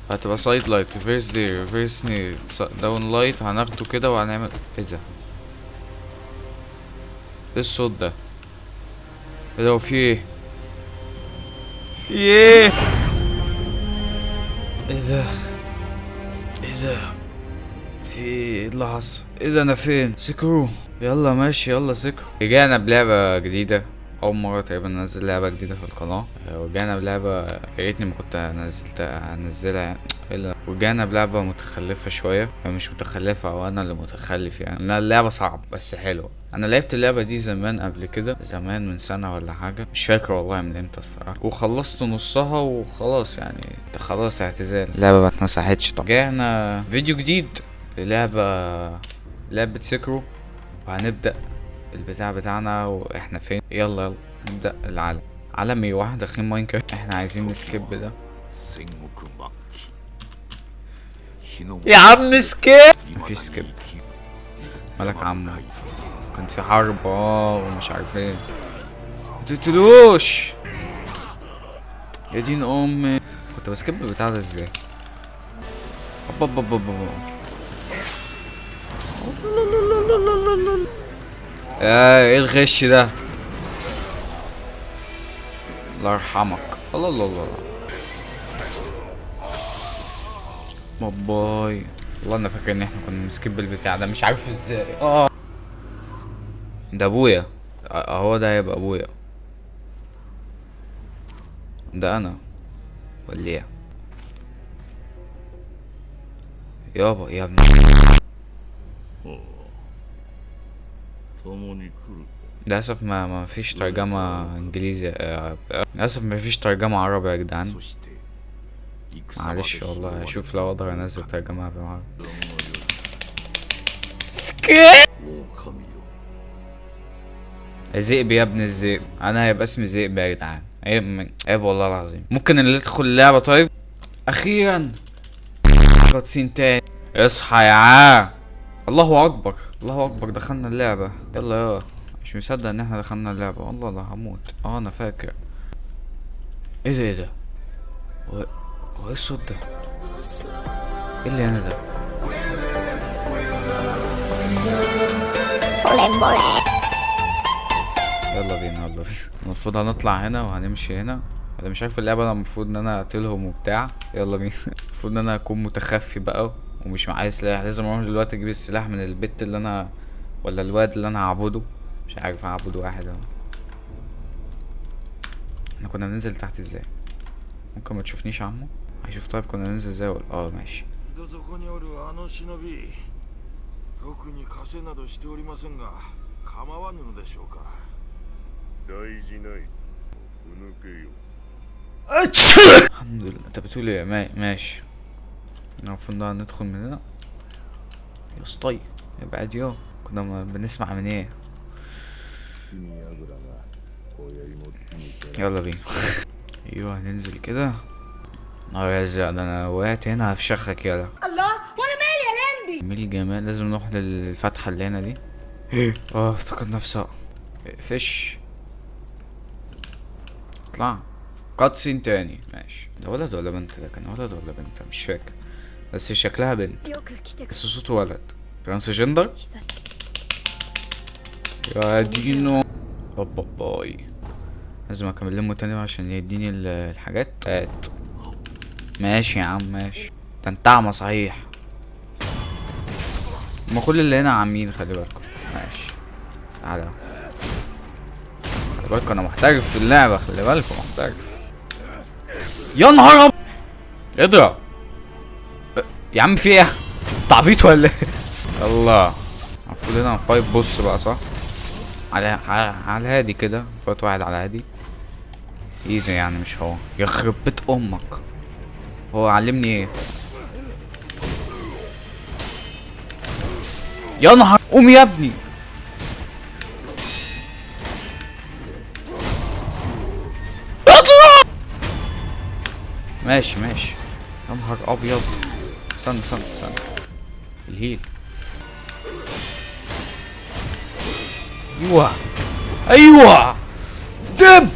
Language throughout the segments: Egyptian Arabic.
هتبقى side light، reverse دي، reverse knee، down light. هناخده كده وهنعمل ايه ده؟ ايه الصوت ده؟ ايه ده؟ في ايه؟ في ايه؟ ايه ده؟ ايه ده؟ في ايه اللي حصل؟ ايه ده؟ انا فين؟ سكرو، يلا ماشي، يلا سكرو. رجعنا بلعبة جديدة، أول مرة تقريبا ننزل لعبة جديدة في القناة. ورجعنا بلعبة يا ريتني ما كنت نزلتها، هنزلها يعني. إلا ورجعنا بلعبة متخلفة شوية، هي مش متخلفة أو أنا اللي متخلف يعني. لا، اللعبة صعبة بس حلوة. أنا لعبت اللعبة دي زمان قبل كده، زمان من سنة ولا حاجة، مش فاكر والله من امتى الصراحة، وخلصت نصها وخلاص يعني، خلاص اعتزال اللعبة، ما اتمسحتش طبعا. رجعنا فيديو جديد للعبة، لعبة سكرو، وهنبدأ البتاع بتاعنا واحنا فين. يلا يلا نبدأ العالم. عالم ايه؟ واحد داخلين ماينكرافت. احنا عايزين ن skip ده يا عم، skip. مفيش skip. مالك يا عم؟ كان في حرب ومش عارف ايه. متقتلوش يا دين امي. كنت ب skip البتاع ده ازاي؟ أوب أوب أوب أوب أوب. ايه الغش ده؟ الله يرحمك. الله الله الله باباي. والله انا فاكر ان احنا كنا بن skip البتاع ده، مش عارف ازاي. ده ابويا، هو ده هيبقى ابويا ده، انا ولا ايه يابا؟ يا ابني للاسف ما فيش ترجمة انجليزي، للاسف ما فيش ترجمة عربي يا جدعان، معلش والله. اشوف لو اقدر انزل ترجمة بالعربي. skip ذئب يا ابن الذئب، انا هيبقى اسمي ذئب يا جدعان. عيب عيب والله العظيم. ممكن اللي يدخل اللعبة. طيب اخيرا cutscene تاني. اصحى يا عم. الله اكبر الله اكبر، دخلنا اللعبة. يلا يلا، مش مصدق ان احنا دخلنا اللعبة والله. لا هموت. انا فاكر. ايه ده؟ ايه ده؟ هو ايه الصوت ده؟ ايه اللي هنا ده؟ يلا بينا يلا بينا. المفروض هنطلع هنا وهنمشي هنا. انا مش عارف اللعبة، انا المفروض ان انا اقتلهم وبتاع. يلا بينا. المفروض ان انا اكون متخفي بقى ومش معايا سلاح. لازم اروح دلوقتي اجيب السلاح من البت اللي انا، ولا الواد اللي انا هعبده، مش عارف اعبد واحد اهو. احنا كنا بننزل تحت ازاي؟ ممكن ما تشوفنيش يا عمو؟ هشوف. طيب كنا بننزل ازاي ولا؟ ماشي. الحمد لله. انت بتقول ايه؟ ماشي. المفروض ندخل من هنا يا اسطى. ابعد يا. كنا بنسمع من ايه؟ يلا بينا. ايوه هننزل كده. نهار ازرق، ده انا وقعت هنا هفشخك يلا. الله وانا مالي يا لمبي. جميل جمال. لازم نروح للفتحة اللي هنا دي. افتكرت نفسها. فش اطلع. cutscene تاني. ماشي. ده ولد ولا بنت؟ ده كان ولد ولا بنت؟ مش فاكر، بس شكلها بنت بس صوته ولد. transgender يا دينو. باي. لازم اكلمه تاني عشان يديني الحاجات. هات. ماشي يا عم ماشي. ده انت اعمى صحيح. ما كل اللي هنا عامين، خلي بالكم. ماشي تعالى، خلي بالكم انا محترف في اللعبة، خلي بالكم محترف. يا نهار اضرب يا عم. في ايه؟ انت عبيط ولا ايه؟ يلا المفروض هنا fight boss بقى صح؟ على الهادي كده، fight واحد على الهادي easy يعني. مش هو يخرب بيت امك. هو علمني ايه؟ يا نهار قوم يا ابني. اطلع. ماشي ماشي. يا نهار ابيض. استنى استنى استنى. ال heal. ايوه ايوه دب.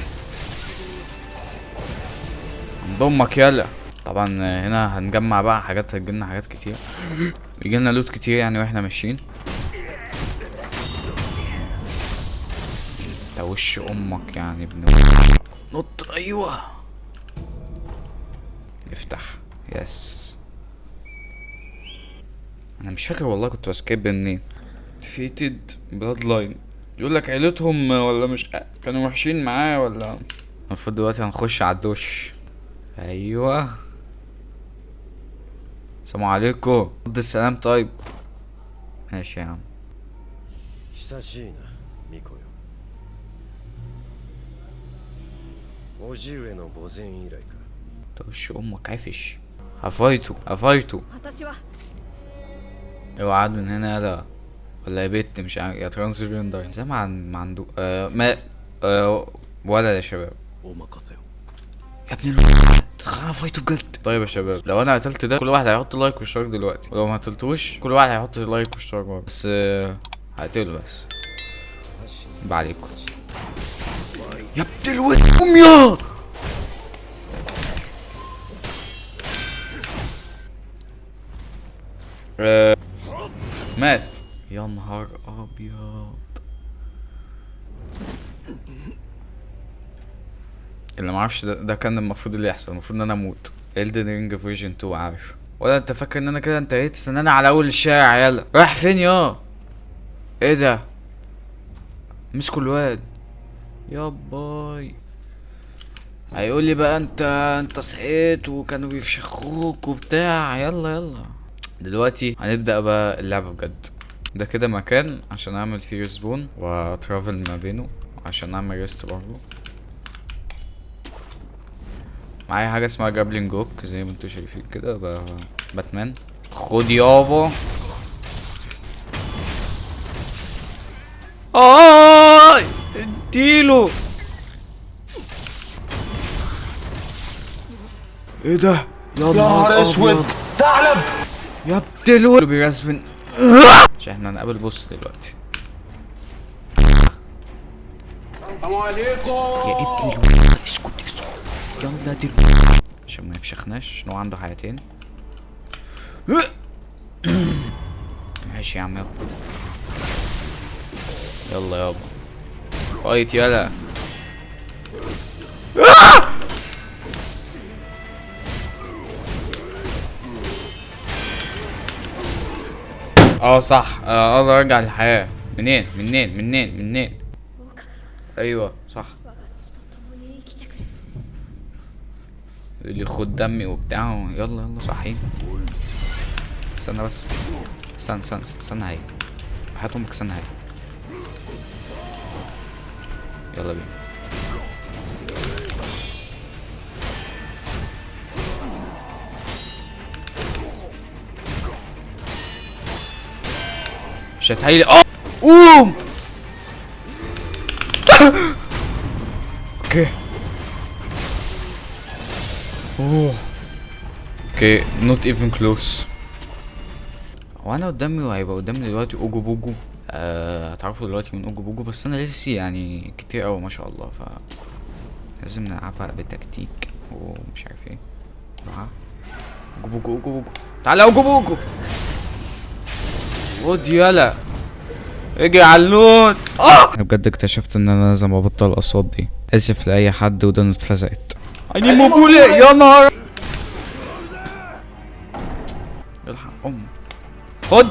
انضمك يلا. طبعا هنا هنجمع بقى حاجات، هتجيلنا حاجات كتير، بيجيلنا loot كتير يعني واحنا ماشيين. انت وش امك يعني ابن نط. ايوه افتح. yes انا مش فاكر والله كنت ب skip منين. Fated bloodline يقول لك عيلتهم ولا مش كانوا وحشين معاه ولا. المفروض دلوقتي هنخش على الدش. ايوه السلام عليكم. رد السلام. طيب ماشي يا عم. 久しいな、巫女よ。叔父上の墓前以来か。 وش امك عفش. هفايته هفايته. 私は اوعى من هنا يلا ولا يا بت مش عارف يا transgender زي ما ما عنده ما ولا يا شباب. お任せを。 يا ابن تتخانق فايته بجد. طيب يا شباب لو انا قتلت ده كل واحد هيحط like واشتراك دلوقتي، ولو ما قتلتوش كل واحد هيحط like واشتراك برضه. بس هقتله بس. بعليكم يا ابن الواد. قوم يا مات. يا نهار ابيض. اللي ما اعرفش ده كان المفروض اللي يحصل، المفروض ان انا اموت. Elden Ring version 2 عارف. ولا انت فاكر ان انا كده انتهيت؟ استنى انا على اول الشارع. يلا رايح فين يا ايه ده؟ مسكوا الواد يا باي. هيقول لي بقى انت صحيت وكانوا بيفشخوك وبتاع. يلا يلا دلوقتي هنبدأ بقى اللعبة بجد. ده كده مكان عشان اعمل فيه respawn و travel ما بينه، عشان اعمل rest برضه. معايا حاجة اسمها grappling hook زي ما انتوا شايفين كده، باتمان. خد يابا. اديله. ايه ده؟ يا نهار اسود ثعلب يا ابن الولد بيرسبن. عشان احنا هنقابل boss دلوقتي. السلام عليكم يا ابن الولد. اسكت اسكت يلا دلوقتي عشان ما يفشخناش، عشان هو عنده حياتين. ماشي يا عم يلا يلا يابا fight يلا. صح، اقدر ارجع للحياة. منين منين منين منين؟ ايوه صح. اللي خد دمي وبتاع. يلا يلا صحيح. استنى بس، استنى استنى استنى. هي هات امك. استنى هي. يلا بينا. مش هتهيل. قوم. okay. اوه okay not even close. هو انا قدامي وهيبقى قدامي دلوقتي اوجو بوجو. هتعرفوا دلوقتي من اوجو بوجو، بس انا لسه يعني كتير قوي ما شاء الله، ف لازم نلعبها بتكتيك ومش عارف ايه. اوجو بوجو اوجو بوجو تعالى اوجو بوجو. خد يلا اجي على اللون. انا بجد اكتشفت ان انا لازم ابطل الاصوات دي. اسف لاي حد ودانه اتفزقت. عيني مبولة يا نهار. الحق امك. خد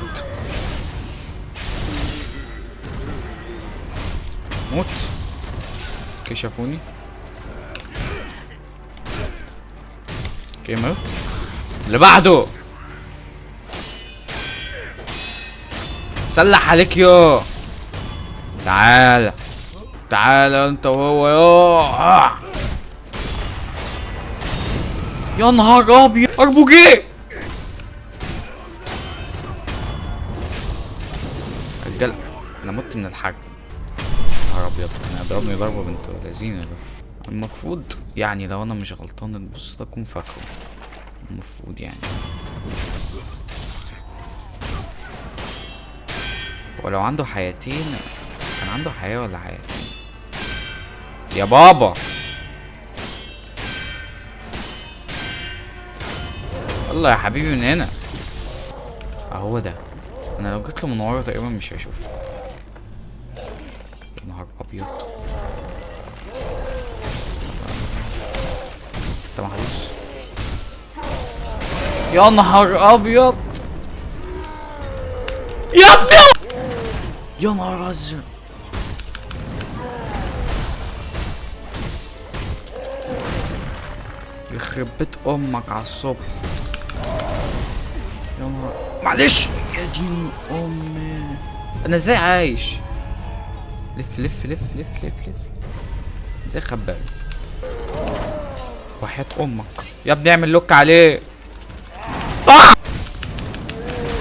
موت. okay شافوني. okay موت. اللي بعده سلح عليك يا. تعالى تعالى انت وهو يا. يا نهار ابيض. RPG رجاله. انا مت من الحاجة. نهار ابيض كان هيضربني ضربه بنت لذينه ده. المفروض يعني لو انا مش غلطان ال boss ده اكون فاكره المفروض يعني. ولو عنده حياتين، كان عنده حياة ولا حياتين يا بابا؟ يلا يا حبيبي من هنا. اهو ده. انا لو جيت له من ورا تقريبا مش هيشوفني. يا نهار ابيض. انت محبوس. يا نهار ابيض يا ابني. يا نهار ازرق. يخرب بيت امك على الصبح. يا نهار، معلش يا دين امي، انا ازاي عايش؟ لف لف لف لف لف لف ازاي خباني؟ وحياة امك يا ابني اعمل لوك عليه.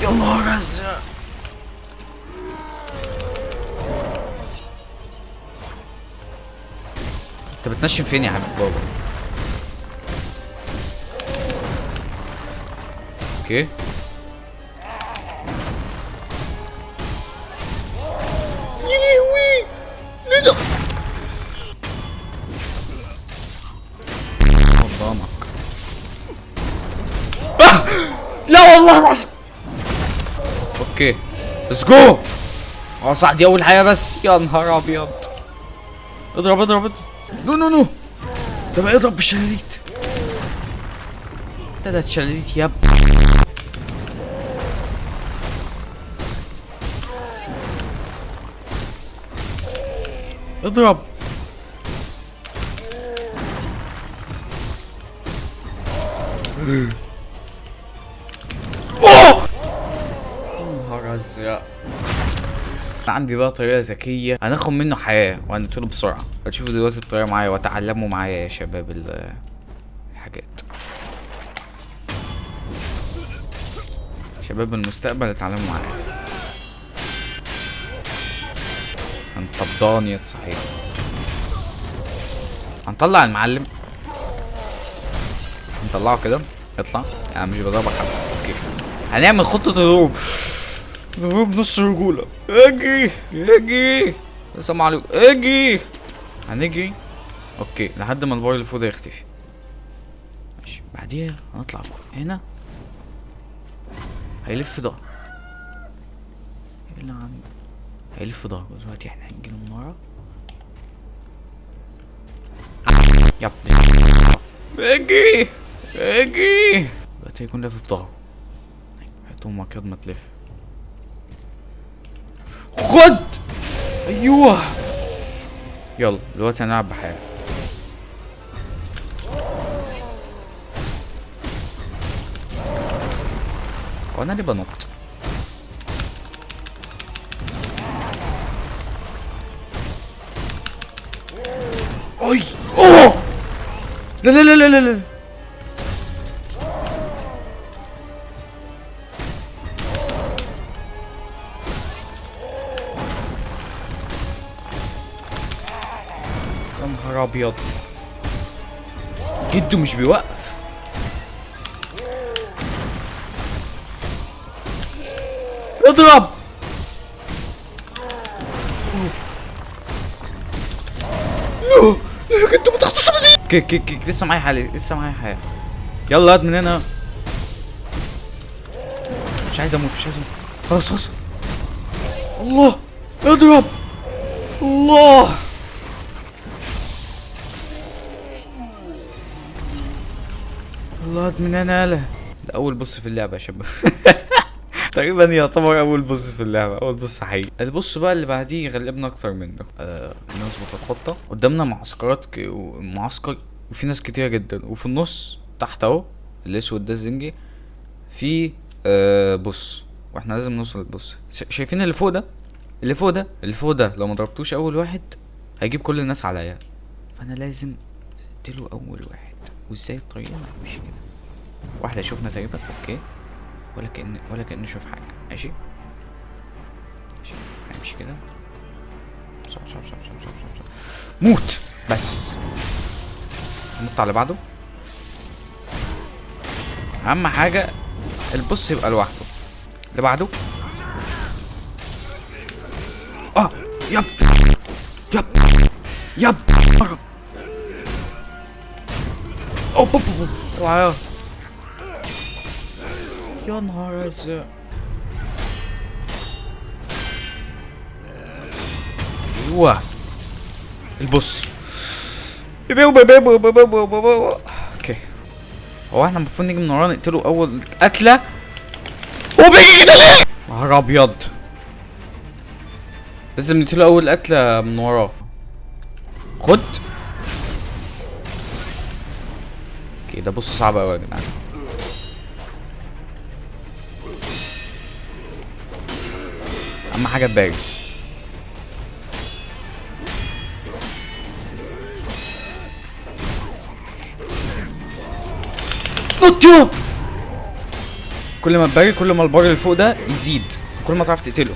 يا نهار ازرق. انت بتنشن فين يا حبيب بابا؟ okay. يا لهوي. لا قدامك. لا والله العظيم. okay let's go. صح دي اول حاجة بس. يا نهار ابيض. اضرب اضرب اضرب. no no no، ده بقى اضرب بالشلاليت. 3 شلاليت يا اضرب. اوه يا نهار ازرق. عندي بقى طريقة ذكية هناخد منه حياة وهنقتله بسرعة. هتشوفوا دلوقتي الطريقة معايا وتعلموا معايا يا شباب الحاجات. شباب المستقبل اتعلموا معايا. هنطبضان صحيح. هنطلع المعلم، نطلعه كده اطلع. انا مش بضربك حد. okay هنعمل خطة الهروب. الهروب نص رجولة. اجري اجري السلام عليكم اجري. هنجري okay لحد ما البار اللي فوق ده يختفي. ماشي بعديها هنطلع فوق هنا. هيلف ظهره. ايه اللي عنده؟ هيلف ظهره دلوقتي. احنا هنجيله من ورا. يا ابن اجري اجري. دلوقتي هيكون لافف ظهره. هات امك ياض ما تلف. خد ايوه. يلا دلوقتي هنلعب بحياة. هو انا ليه بنط؟ اي اوه لا لا لا لا لا. يا نهار ابيض، جده مش بيوقف. اضرب. لا لا انتوا بتختصروا دي. كي كي لسه معايا حالي، لسه معايا حياة. يلا هات من هنا. مش عايز اموت، مش عايز اموت. خلاص خلاص. الله اضرب. الله الله هات من هنا. يلا ده اول boss في اللعبة يا شباب. تقريبا يعتبر اول boss في اللعبة، اول boss حقيقي. ال boss بقى اللي بعديه غلبنا اكتر منه. نظبط الخطة. قدامنا معسكرات معسكر وفي ناس كتيرة جدا، وفي النص تحت اهو الاسود ده الزنجي في boss، واحنا لازم نوصل لل boss. شايفين اللي فوق ده؟ اللي فوق ده، اللي فوق ده لو ما ضربتوش اول واحد هيجيب كل الناس عليا، فانا لازم اقتله اول واحد. وازاي الطريقة؟ مش كده. واحدة شفنا تقريبا okay، ولا كأن شوف حاجة. ماشي ماشي هنمشي كده. صح صح صح صح صح صح. موت بس. نط على بعضه. اهم حاجة ال boss يبقى لوحده. اللي بعده. يب يب يب. اوب اوب اوعى. يا نهار ازرق. ايوه ال boss. okay هو احنا المفروض نيجي من وراه نقتله اول قتله. هو بيجي كده ليه؟ نهار ابيض، لازم نقتله اول قتله من وراه. خد. okay ده boss صعب قوي يا جدعان. اهم حاجة تباجي. نط. كل ما تباري كل ما البار اللي فوق ده يزيد، كل ما تعرف تقتله.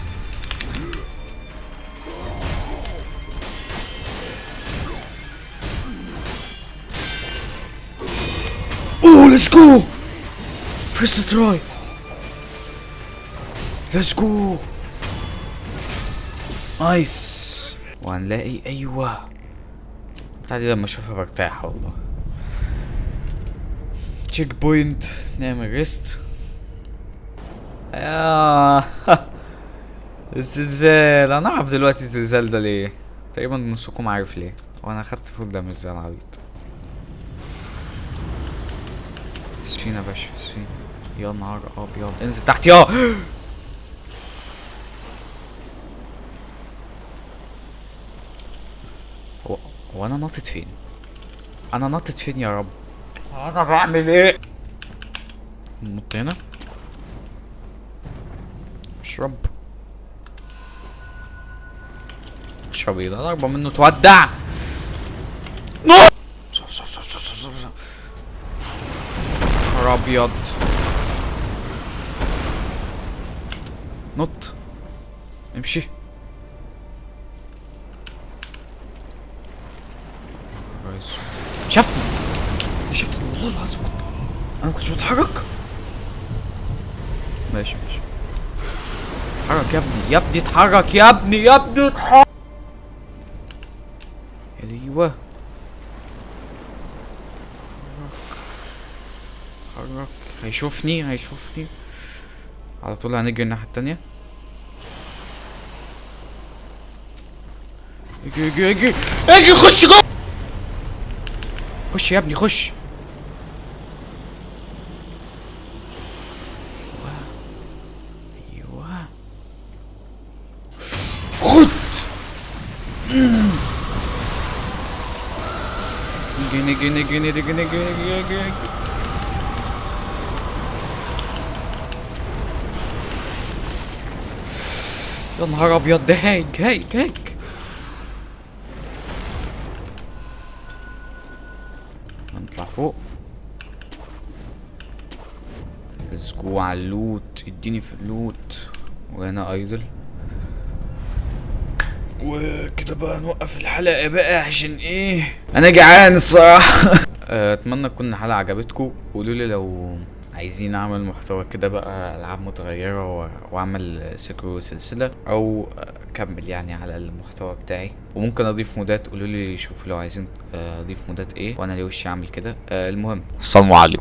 oh let's go، first try، let's go، nice. وهنلاقي ايوه بتاع دي لما اشوفها برتاح والله. checkpoint، نعمل rest. الزلزال، انا اعرف دلوقتي الزلزال ده ليه، تقريبا نصكم عارف ليه، وانا اخدت full damage زي العبيط. سفينة يا باشا، سفينة. يا نهار ابيض، انزل تحت يا هو انا نطت فين؟ انا نطت فين يا رب؟ انا بعمل ايه؟ نط هنا، اشرب اشرب. ايه ده؟ ضربة منه تودع. نو نهار ابيض. نط، امشي. شافني شافني والله العظيم، كنت انا ما كنتش بتحرك. ماشي ماشي، اتحرك يا ابني، يا ابني اتحرك يا ابني، يا ابني اتحرك. ايوه اتحرك، هيشوفني هيشوفني على طول. هنجري الناحية التانية. اجري اجري اجري اجري، خش جوه، خش يا ابني خش. ايوه خد. نجي نجي نجي نجي نجي نجي نجي. يا نهار ابيض، ده هاج هاج هاج. هنطلع فوق. let's go على ال loot، اديني في ال loot. وهنا idol. وكده بقى نوقف الحلقة بقى عشان ايه، انا جعان الصراحة. اتمنى تكون الحلقة عجبتكم. قولوا لي لو عايزين اعمل محتوى كده بقى العاب متغيرة واعمل Sekiro سلسلة، او اكمل يعني على المحتوى بتاعي. وممكن اضيف مودات، قولوا لي شوفوا لو عايزين اضيف مودات ايه، وانا ليه وشي اعمل كده. المهم السلام عليكم.